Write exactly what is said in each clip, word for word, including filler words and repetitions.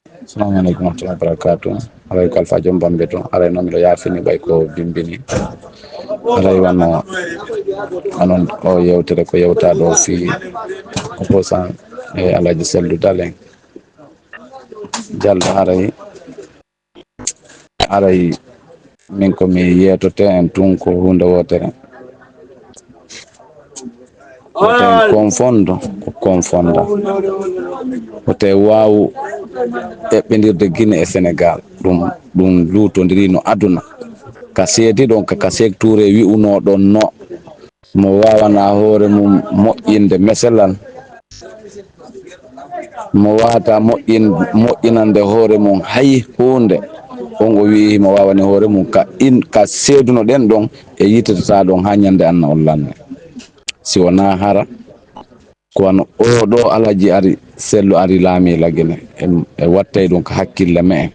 Assalamu aleykum warahmatullahi wabarakatuh. Aray ko Alfa Joom Bambe to. Aray noon miɗo yaafini ɓay ko bimbini. Aray wano, anon o yewtere ko yewta ɗo fii opposant e Alhaji Seldu Dalen. Jallo aray, aray min ko mi yeetote en tun ko huunde wootere. Woten konfondo, ko konfonda. Wote waawu eɓɓindirde Gine e Senegal. Ɗum, ɗum luutondirii no aduna. Ka seedi ɗon, ka, ka sektuure wi'unoo ɗon no mo waawanaa hoore mum moƴƴinde meselal, mo waawataa moƴƴin-, moƴƴinande hoore mum hay huunde, on o wi'i himo waawani hoore mum ka in-, ka seeduno ɗen ɗon e yititata ɗon haa ñande anna on lanne. Si wonaa hara, ko wano oo ɗoo Alhaji ari, Sellu ari laamii Lagine, e, e wattay ɗum ka hakkille me'en.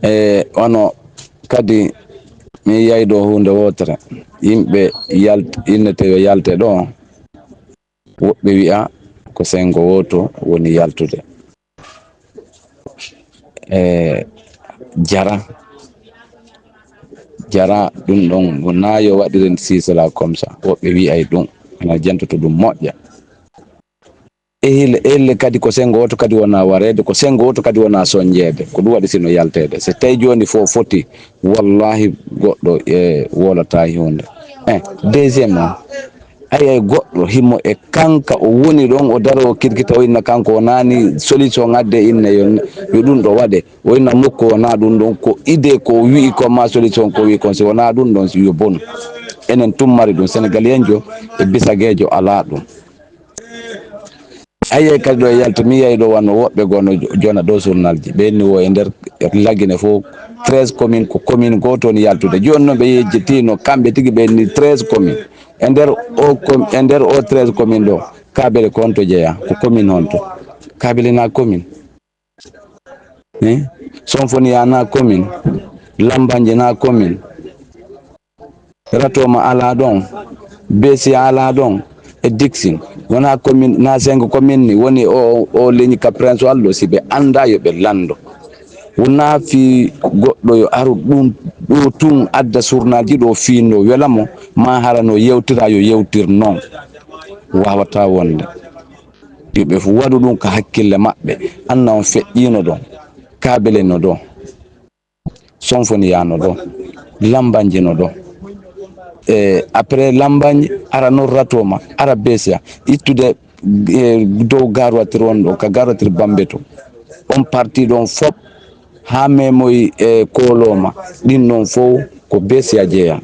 E wano kadi mi yiyay ɗoo huunde wootere, yimɓe yalt-, innete yo yalte ɗoo, woɓɓe wi'a ko senngo wooto woni yaltude. E jara, jara ɗum ɗon wonaa yo waɗiren si cela comme ça, woɓɓe wi'ay ɗum, ena jantoto ɗum moƴƴa. E hille, e hille kadi ko senngo wooto kadi wonaa wareede, ko senngo wooto kadi wonaa soñjeede. Ko ɗum waɗi sino yalteede. So tawi jooni fof foti, wallahi goɗɗo e wowlataa huunde. Eh, deuxième o, ay, ay goɗɗo himo e kanka o woni ɗon, o daro o kirkita, o inna kanko o naani solution adde inne yo, yo ɗum ɗo waɗe. O inna mukko wonaa ɗum ɗon, ko idée ko o wi'i kon maa solution ko o wi'i kon, si wonaa ɗum ɗon, si yo bonu. Enen tun mari ɗum, Senegalienjo e bisageejo alaa ɗum. A yiyay kadi ɗo e yaltu, mi yiyay ɗo wano woɓɓe goo no jo-, jona ɗo journalji. Ɓe inni wo e nder Lagine fof, treize commune, ko commune gooto woni yaltude. Jooni noon ɓe yejjitiino, kamɓe tigi ɓe inni treize commune. E nder o com-, e nder o treize commune ɗo, Kabele ko honto jeyaa? Ko commune honto? Kabele na commune. Eh? Sonfoniya na commune. Lambanje na commune. Ratoma alaa ɗon, Besiya alaa ɗon, e Diksin. Wonaa commune, na cinq commune ni woni o, o leñi ka Prince Wallo, si ɓe anndaa yo ɓe lanndo. Wonaa fii goɗɗo yo aru ɗum ɗo tun adda surnaaji ɗo fii no wela mo, maa hara no yewtira yo yewtir non. Waawataa wonde. Yo ɓe waɗu ɗum ka hakkille maɓɓe. Anna on feƴƴiino ɗon, kaabeleno ɗon. Sonfoniya no ɗo, Lambanje no ɗo. E après Lambanje, ara non Ratoma, ara Besiya, ittude, e, dow Garuwatir on ɗo, ka Garuwatir Bambe to. On parti ɗon fop, haa memoyi e Koloma, ɗin ɗon fow ko Besiya jeya.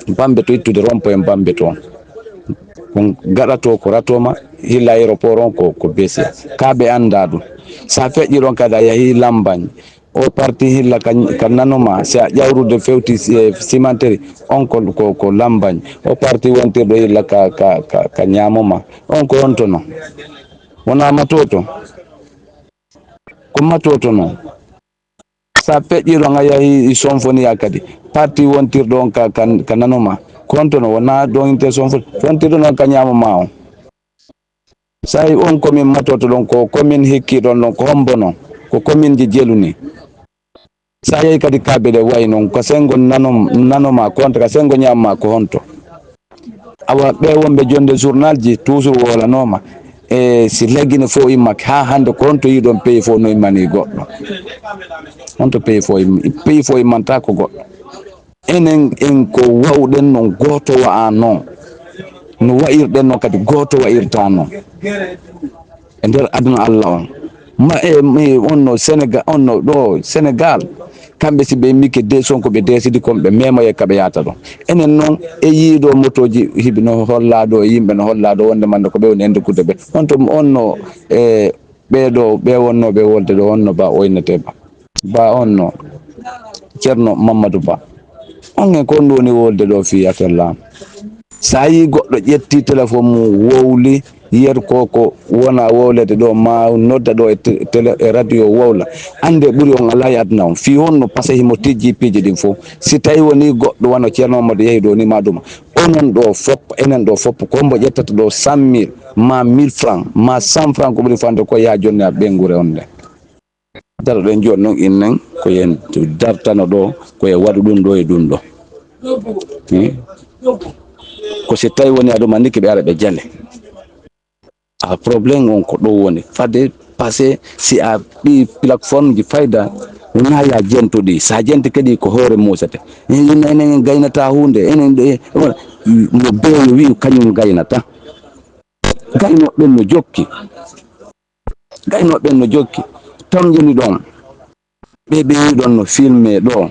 Bambe to ittude rompo en Bambe to on. Ko gaɗa to ko Ratoma, hilla aéroport on ko, ko Besiya. Ka ɓe annda ɗum. Sa feƴƴi ɗon kadi a yahi Lambanje, o parti hilla ka, ka nanoma, si a ƴawrude fewti, eh, cimenterie, on ko, ko, ko Lambanje. O parti wontirɗo hilla ka, ka, ka, ka ñamoma, on ko honto non? Wona Matoto? Ko Matoto non. Sa feƴƴi ɗon a yahi Sonfoniya kadi, parti wontirɗo on ka, ka, ka nanoma, ko honto non? Wona ɗon inte Sonfoni, wontirɗo non ka ñamoma on. Sa yi on commune Matoto ɗon, ko commune hikki ɗon ɗon, ko hombo non? Ko commune ji jelu ni. Sa yehi kadi Kabele wayi non, ko sengo nanom-, nanoma, ko honto, ka sengo ñamma, ko honto? Awa, ɓe wonɓe jonde journal ji, toujours wolanoma. E si Lagine fof immake, haa hannde ko honto yiɗon pays fof no immani goɗɗo? Honto pays fof im-, pays fof immanta ko goɗɗo? Enen en ko wawɗen non gooto wa'a non. No wa'irɗen non kadi gooto wa'irta non. E nder aduna Allah on. Ma e, e on no Sénégal, on no ɗo Sénégal. Kamɓe si ɓe immike de Sonko ɓe desidi kon ɓe memoye ka ɓe yahata ɗon. Enen non e yiiɗo motoji hiɓe no holla ɗo e yimɓe no holla ɗo wonde mande ko ɓe woni hende kudde ɓe. On to on no e ɓee ɗo, ɓe wonnooɓe wolde ɗo, on no Ba o innetee Ba. Ba on no Ceerno Mammadu Ba. On en ko on woni wolde ɗo fii affaire laamu. So a yii goɗɗo ƴetti téléphone mum wowli, yer ko ko wona wowlede ɗo, ma nodda ɗo e te-, télé, e radio wowla. Annde ɓuri on alaa e aduna on. Fii honno? Parce que himo tijji piiji ɗin fof. Si tawi woni goɗɗo wano Ceerno Mamadou yehi ɗo ni ma ɗuma. Onon ɗo fop, enen ɗo fop, ko mbo ƴettata ɗo cent mille, ma mille francs, ma cent francs ko ɓuri fande ko yaa jonni a ɓeynguure on nde. Daroɗen jooni noon, innen ko yen dartano ɗo, ko yen waɗu ɗum ɗo e ɗum ɗo. Hmm? Ko si tawi woni aɗuma niki ɓe ara ɓe jale. A problème on ko ɗo woni. Fade passé si a ɗi plateforme ji fayda, wona ya jento ɗi. Sa jenti kadi ko hoore musete. Enen, enen gaynata hunde, enen ɗe, mo beeyo wi'u kañum gaynata. Gaynooɓe ɓen no jokki. Gaynooɓe ɓen no jokki. Tamƴini ɗon. Ɓe ɓeyi ɗon no filmé ɗo.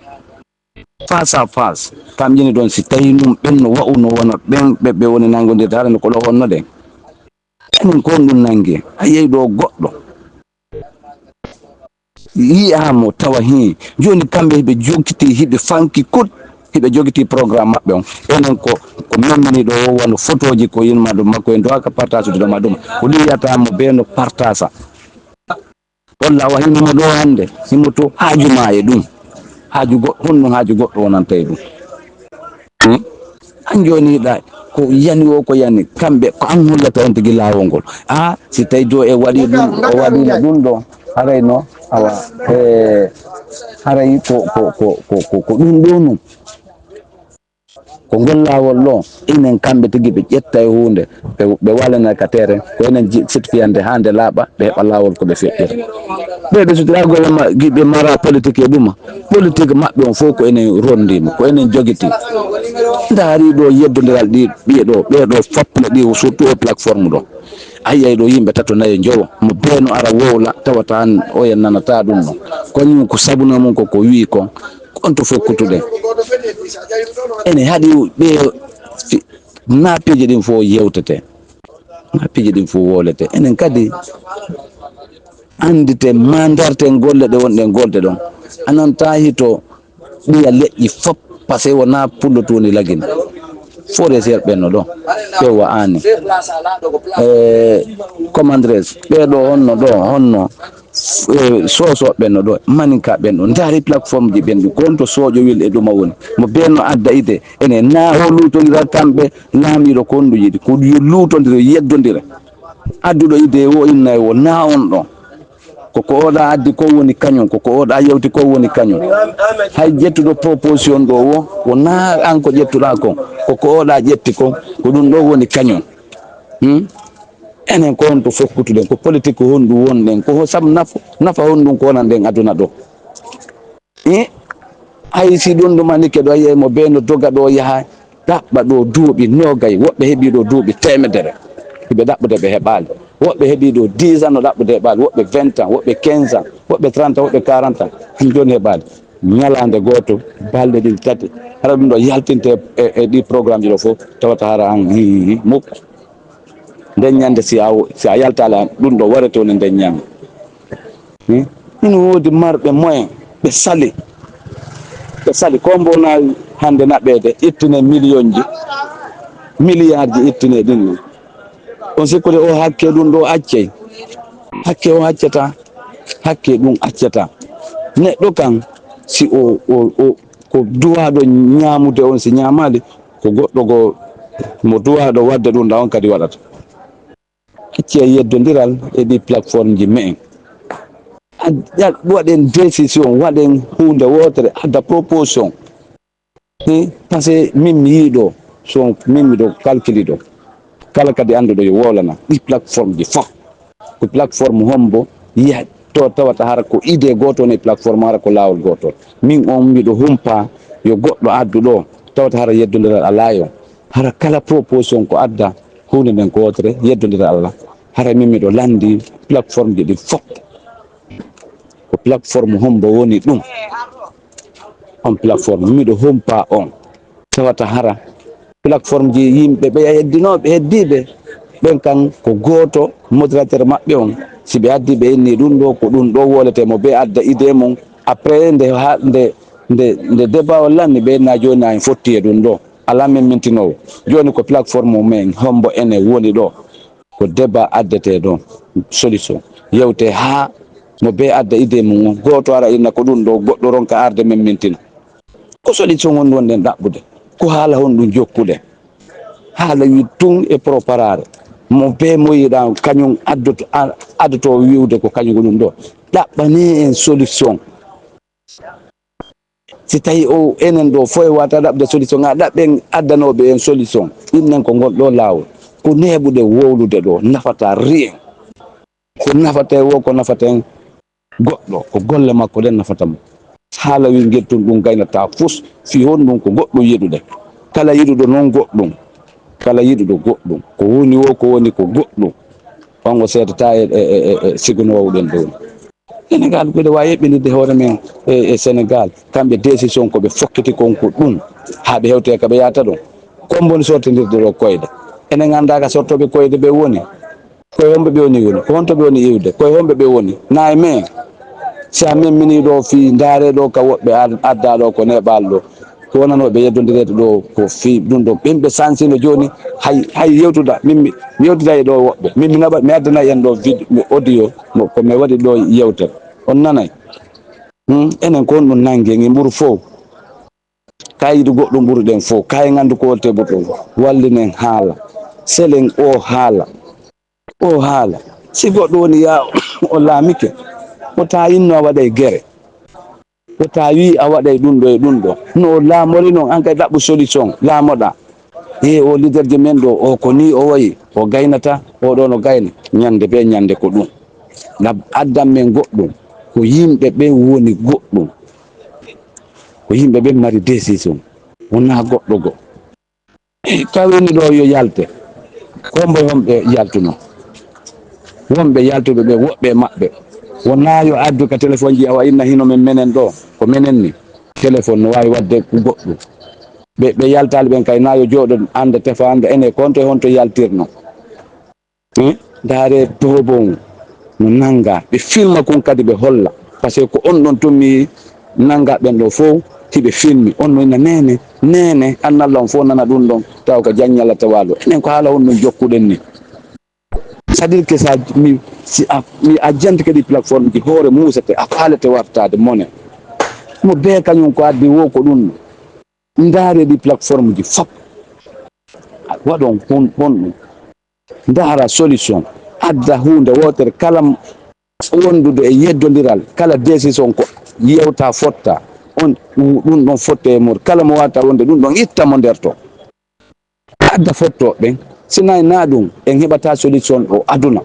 Face à face. Tamƴini ɗon si tawi ɗum ɓen no wa'u no wona ɓen ɓe, ɓe woni nanngondirde hara no ko ɗo honno ɗen. Enen ko on ɗum nanngi. A yehi ɗo goɗɗo. Yi'aa mo tawa hii. Jooni kamɓe hiɓe jokkitii, hiɓe fanki kut, hiɓe jogitii programme maɓɓe on. Enen ko, ko memmini ɗo o wano fotooji ko yinma ɗum makko en duwaka partageude ɗo ma ɗum. Ko ɗum yiyata mo bee no partasa. Walla awa himo mo ɗo hannde, himo to haaju ma e ɗum. Haaju goɗɗo, honɗum haaju goɗɗo wonanta e ɗum? Hmm? An jooni ɗa, ko yani o, ko yani, kamɓe, ko an hollata on tigi laawol ngol. A, si tawi jo e waɗi ɗum, o waɗi ɗum ɗo, haray no, awa, e, haray ko, ko, ko, ko, ko, ko ɗum ɗo nun. Ko ngol laawol ɗo, enen kamɓe tigi ɓe ƴetta e huunde, ɓe, ɓe walana ka tere, ko enen ji-, sirfiyande haa nde laaɓa, ɓe heɓa laawol ko ɓe feƴƴira. Ɓe, ɓe sutiragol e ma-, gi-, ɓe mara politique e ɗuma. Politique maɓɓe on fof ko enen ronndi mo, ko enen jogiti. Ndaari ɗo yeddondiral ɗi ɓiye ɗo, ɓee ɗo fopple ɗi, surtout o plateforme ɗo. A yi'ay ɗo yimɓe tato nayo njowo, mo bee no ara wowla, tawata han oya nanata ɗum ɗo. Ko ñum ko sabuna mum ko, ko wi'i kon, ko on to fokkutuɗen. Ene haɗi ɓe fi-, na piiji ɗin fof yewtete. Na piiji ɗin fof wowlete. Enen kadi anndite, ma ndarten golle ɗe wonɗen golde ɗon. Ananta hito ɓiya leƴƴi fop, parce que wona pullo tuni lagine. Fof e seer ɓenno ɗo. Ɓe wa'ani. E, commandres, ɓe ɗo honno ɗo, honno, e, soso ɓenno ɗo, maninka ɓenno. Ndaari plateforme ji ɓenɗi, ko honto soƴowil e ɗuma woni. Mo bee no adda ide, ene na o luutondira kamɓe, laamiiɗo ko honɗum yiɗi. Ko yo luutondire, yeddondire. Adduɗo idée o innay o, naa on ɗon. Ko ko oɗa addi kon woni kañum, ko ko oɗa yewti kon woni kañum. Hay ƴettuɗo proposition ɗo o, wonaa an ko ƴettuɗa kon, ko ko oɗa ƴetti kon, ko ɗum ɗo woni kañum. Hmm? Enen ko honto fokkutuɗen, ko politique ko honɗum wonɗen, ko ho-, sabu naf-, nafa honɗum ko wonan ɗen aduna ɗo? Eh, hay si ɗum ɗum ani keɗo yi'ay mo bee no doga ɗo yaha ɗaɓɓa ɗo duuɓi noogay, woɓɓe heɓi ɗo duuɓi teemedere. Hiɓe ɗaɓɓude ɓe heɓaali. Woɓɓe heɓi ɗo dix ans no ɗaɓɓude heɓaali, woɓɓe vingt ans, woɓɓe quinze ans, woɓɓe trente ans, woɓɓe quarante ans. Ɗum jooni heɓaali. Ñalaande gooto, balɗe ɗiɗi tati. Hara ɗum ɗo yaltinte e, e ɗi programme ji ɗo fof, tawata hara an, hi, hi, hi, mukka. Nden ñande si a, si a yaltaali an, ɗum ɗo warete woni nden ñande. Hmm? Ina woodi marɓe moyen, ɓe sali. Ɓe sali, ko mbo na hannde naɓeede, ittine million ji, milliard ji ittine ɗin. On sikkude o hakke ɗum ɗo accay. Hakke o accata, hakke ɗum accata. Neɗɗo kan, si o, o, o, ko duwaaɗo ñaamude on, si ñaamaali, ko goɗɗo go mo duwaaɗo waɗde ɗum ɗa on kadi waɗata. Accee yeddondiral e ɗi plateforme ji me'en. A, a, waɗen décision, waɗen huunde wootere, adda proposition. Eh, parce que min mi yii ɗo, so min miɗo calculi ɗo. Kala kadi annduɗo yo wowlana ɗi plateforme ji fof. Ko plateforme hombo yiya to tawata hara ko idée gooto woni e plateforme, hara ko laawol gootol. Min on miɗo humpa yo goɗɗo addu ɗo, tawata hara yeddondiral alaa e on. Hara kala proposition ko adda, huunde nden ko wootere, yeddondiral Allah. Hara min miɗo lanndi plateforme ji ɗi fof. Ko plateforme hombo woni ɗum? On plateforme, miɗo humpa on. Tawata hara plateforme ji yimɓe ɓe heddinooɓe, heddiiɓe, ɓen kan ko gooto modérateur maɓɓe on. Si ɓe addi ɓe inni ɗum ɗo, ko ɗum ɗo wolete mo ɓe adda idée mum. Après nde ha-, nde, nde, nde débat o lanni ɓe na jooni na en fotti e ɗum ɗo. Alaa memmintinoowo. Jooni ko plateforme men, hombo ene woni ɗo. Ko débat addetee ɗo, solution. Yewte haa mo bee adda idée mum on. Gooto ara inna ko ɗum ɗo, goɗɗo ronka arde memmintina. Ko solution on wonɗen ɗaɓɓude? Ko haala honɗum jokkuɗen? Haala wi tun e proparaare. Mo bee mo yiɗaa kañum addoto-, a-, addoto wi'ude ko kañum ko ɗum ɗo. Ɗaɓɓanee en solution. Si tawi o enen ɗo fof e wata ɗaɓde solution, a ɗaɓɓen addanooɓe en solution. Innen ko ngol ɗo laawol. Ko neeɓude wowlude ɗo, nafata rien. Ko nafata e wo, ko nafata en goɗɗo, ko golle makko ɗen nafata mo. Haala wi ngel tun ɗum gaynata fus, fii honɗum ko goɗɗum yiɗuɗen. Kala yiɗuɗo noon goɗɗum, kala yiɗuɗo goɗɗum, ko woni wo, ko woni ko goɗɗum. On o seedata e, e, e, e, e sigo no wawɗen ɗo. Senegal, mbiɗa waawi eɓɓinirde hoore men e, e Senegal. Kamɓe décision ko ɓe fokkiti kon ko ɗum, haa ɓe hewte ka ɓe yahata ɗum. Kon mboni sortindirde ɗo koyɗe. Enen anndaa ka sortooɓe koyɗe ɓe woni. Koye homɓe ɓe woni woni? Ko honto ɓe woni iwde? Koye homɓe ɓe woni? Na e men. Si a memmini ɗo fii ndaare ɗo ka woɓɓe ad-, adda ɗo ko neɓal ɗo. Ko wonanooɓe yeddondireede ɗo ko fii ɗum ɗo. Ɓen ɓe sansino jooni hay, hay yewtuda. Min mi, mi yewtida e ɗo woɓɓe. Min mi naɓa, mi addana en ɗo vid-, mi audio, mo, ko mi waɗi ɗo yewtere. On nanay? Hmm? Enen ko honɗum nangi en e ɓuru fow. Kaay yiɗu goɗɗum ɓuruɗen fow. Kaay en anndu ko wolte ɓurɗum. Wallinen haala. Selen o haala. O haala. Si goɗɗo woni yaa o laamike, o taa inno a waɗay gere. O taa wii a waɗay ɗum ɗo e ɗum ɗo. No o laamori noon, an kay ɗaɓɓu solution, laamoɗaa. E o leader je men ɗo, o ko nii o wayi, o gaynata, o ɗo no gayna. Ñande bee ñande ko ɗum. Ngam addan men goɗɗum, ko yimɓe ɓen woni goɗɗum. Ko yimɓe ɓen mari décision, wonaa goɗɗo goo. Ka woni ɗo yo yalte. Ko mbo wonɓe yaltuno? Wonɓe yaltuɓe ɓe, woɓɓe e maɓɓe. Wonaa yo addu ka téléphone ji, awa inna hino men menen ɗo. Ko menen ni. Téléphone no waawi waɗde goɗɗum. Ɓe, ɓe yaltaali ɓen kay, na yo jooɗo annda, tefa annda, ene ko honto e honto yaltirno. Hmm? Ndaare doobon no nannga. Ɓe filma kun kadi ɓe holla. Parce que ko on ɗon tun mi nannga ɓen ɗo fow, hiɓe filmi. On no inna neene, neene, annalla on fow nana ɗum ɗon, taw ko jaññala tawaalo. Enen ko haala on ɗum jokkuɗen ni. C'est-à-dire que ça, mi, si a, mi a jantike ɗi plateforme ji, hoore muusete, a faalete wartaade mone. Mo bee kañum ko addi wo ko ɗum. Ndaare ɗi plateforme ji fop. Waɗon hon-, honɗum? Ndaara solution. Adda huunde wootere kala m-, wondude e yeddondiral, kala décision ko yewta fotta. On, ɗum ɗon fotte e mur. Kala mo wata wonde ɗum ɗon itta mo nder to. Adda fotto ɓen. Si nay na ɗum, en heɓata solution o aduna.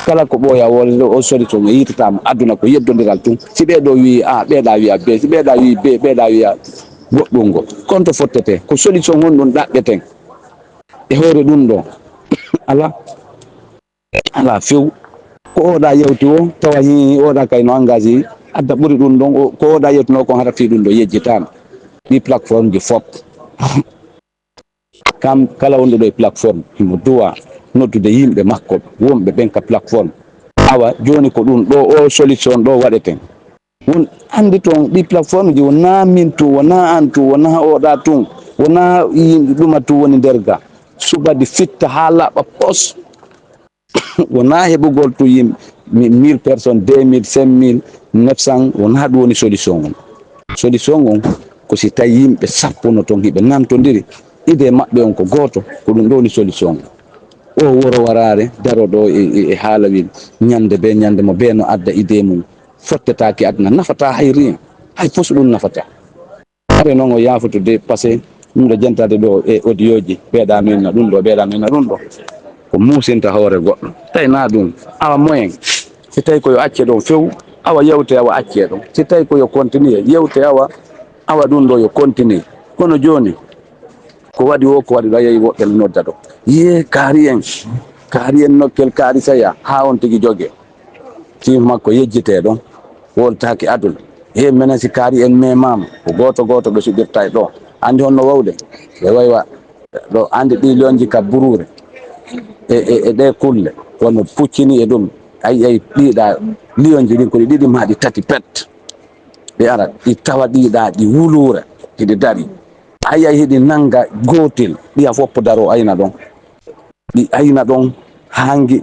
Kala ko ɓooya wonde o solution e yiitata mo aduna ko yeddondiral tun. Si ɓee ɗo wii A, ɓee ɗa wiya B. Si ɓee ɗa wii B, ɓee ɗa wiya goɗɗum ngo. Konto fottete, ko solution honɗum ɗaɓɓeten e hoore ɗum ɗo? Ala, ala few. Ko oɗa yewti o, tawa hi oɗa kay no engagé, adda ɓuri ɗum ɗon, o, ko oɗa yewtuno kon hara fii ɗum ɗo yejjitaano. Ɗi plateforme ji fop. Kam kala wonɗo ɗo e plateforme, himo duwa noddude yimɓe makko wonɓe ɓen ka plateforme. Awa, jooni ko ɗum ɗo, o solution ɗo waɗeten. Won anndi toon ɗi plateforme ji, wonaa min tun, wonaa an tun, wonaa oɗa tun, wonaa yimɓe ɗuma tun woni nder ga. Suba ɗi fitta haa laaɓa pos. Wonaa heɓugol tun yimɓe mi-, mille personnes, deux mille, cinq mille, neuf cents, wonaa ɗum woni solution on. Solution on ko si tawi yimɓe sappo no toon hiɓe nantondiri, idée maɓɓe on ko gooto, ko ɗum ɗo woni solution on. O woro waraare, daro ɗo e, e, e haala wil, ñande be ñande mo be no adda idée mum, fottetaake aduna, nafata hay rien, hay fos ɗum nafata. Are noon o yaafotude, parce que ɗum ɗo jantade ɗo e audio ji, ɓeeɗa no inna ɗum ɗo, ɓeeɗa no inna ɗum ɗo. Ko muusinta hoore goɗɗo. Tawi na ɗum, awa moyen. Si tawi ko yo acce ɗon few, awa yewte, awa acce ɗon. Si tawi ko yo continue, yewte, awa, awa ɗum ɗo yo continue. Kono jooni, ko waɗi o, ko waɗi ɗo, a yehi woɓɓe no nodda ɗo. Yee, kaari en, kaari en nokkel, kaari saya, haa on tigi joge. Siif makko yejjitee ɗon, woltaaki aduna. He menen si kaari en memaama, ko gooto gooto ɓe suɓirta e ɗo. Anndi honno wawde? Ɓe waywa ɗo, anndi ɗi liyonji ka buruure. E, e, e ɗe kulle, kono puccini e ɗum. Ayi, ayi, ɗiɗa liyonji ɗin ko ɗi ɗiɗi maa ɗi tati pet. Ɓe ara, ɗi tawa ɗiɗa, ɗi wuluure, hiɗi dari. Ayay hiɗi nannga gootel, ɗiya fof daroo ayna ɗon. Ɗi ayna ɗon haa nge,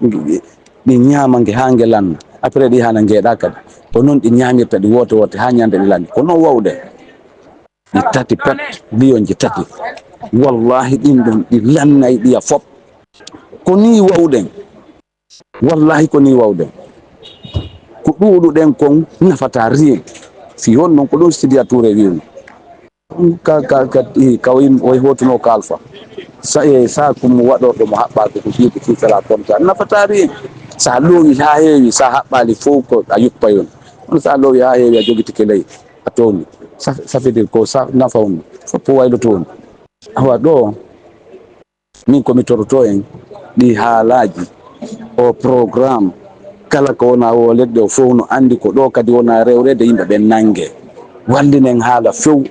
ɗi ñaama nge haa nge lanna. Après ɗi hana ngeeɗa kadi. Ko noon ɗi ñaamirta ɗi woote woote haa ñande ɗi lanni. Ko noon wawɗen. Ɗi tati pet, liyonji tati. Wallahi ɗin ɗon ɗi lannay ɗiya fof. Ko nii wawɗen. Wallahi ko nii wawɗen. Ko ɗuuɗuɗen kon nafata rien. Si hon noon ko ɗum Sidiya Touré wi'uno. Ka, ka, ka, i, ka o yim-, o hotuno ka Alfa. Sa, e, sa kum waɗorɗo mo haɓɓaaki ko jiiɓi ki fela konta. Nafata rien. Sa loowi haa heewi, sa haɓɓaali fof ko a yuppa yon. Kono sa loowi haa heewi a jogitike ley, a towni. Sa, safidi ko sa nafa on. Fof waylo towni. Awa ɗo, min ko mi toroto en ɗi haalaaji, o programme, kala ko wona o leɗɗe o fof no anndi ko ɗo kadi wona rewrede yimɓe ɓen nannge. Wallinen haala few.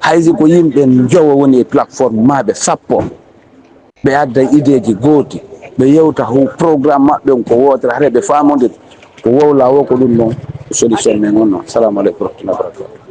Haysi ko yimɓe njowo woni e plateforme maɓɓe sappo, ɓe adda ideeji gooti, ɓe yewta hu-, programme maɓɓe on ko wootere, hare ɓe faamondira ko wowla o ko ɗum noon solution men on noon. Salamu aleykum wa rahmatullahi wa barakatuh.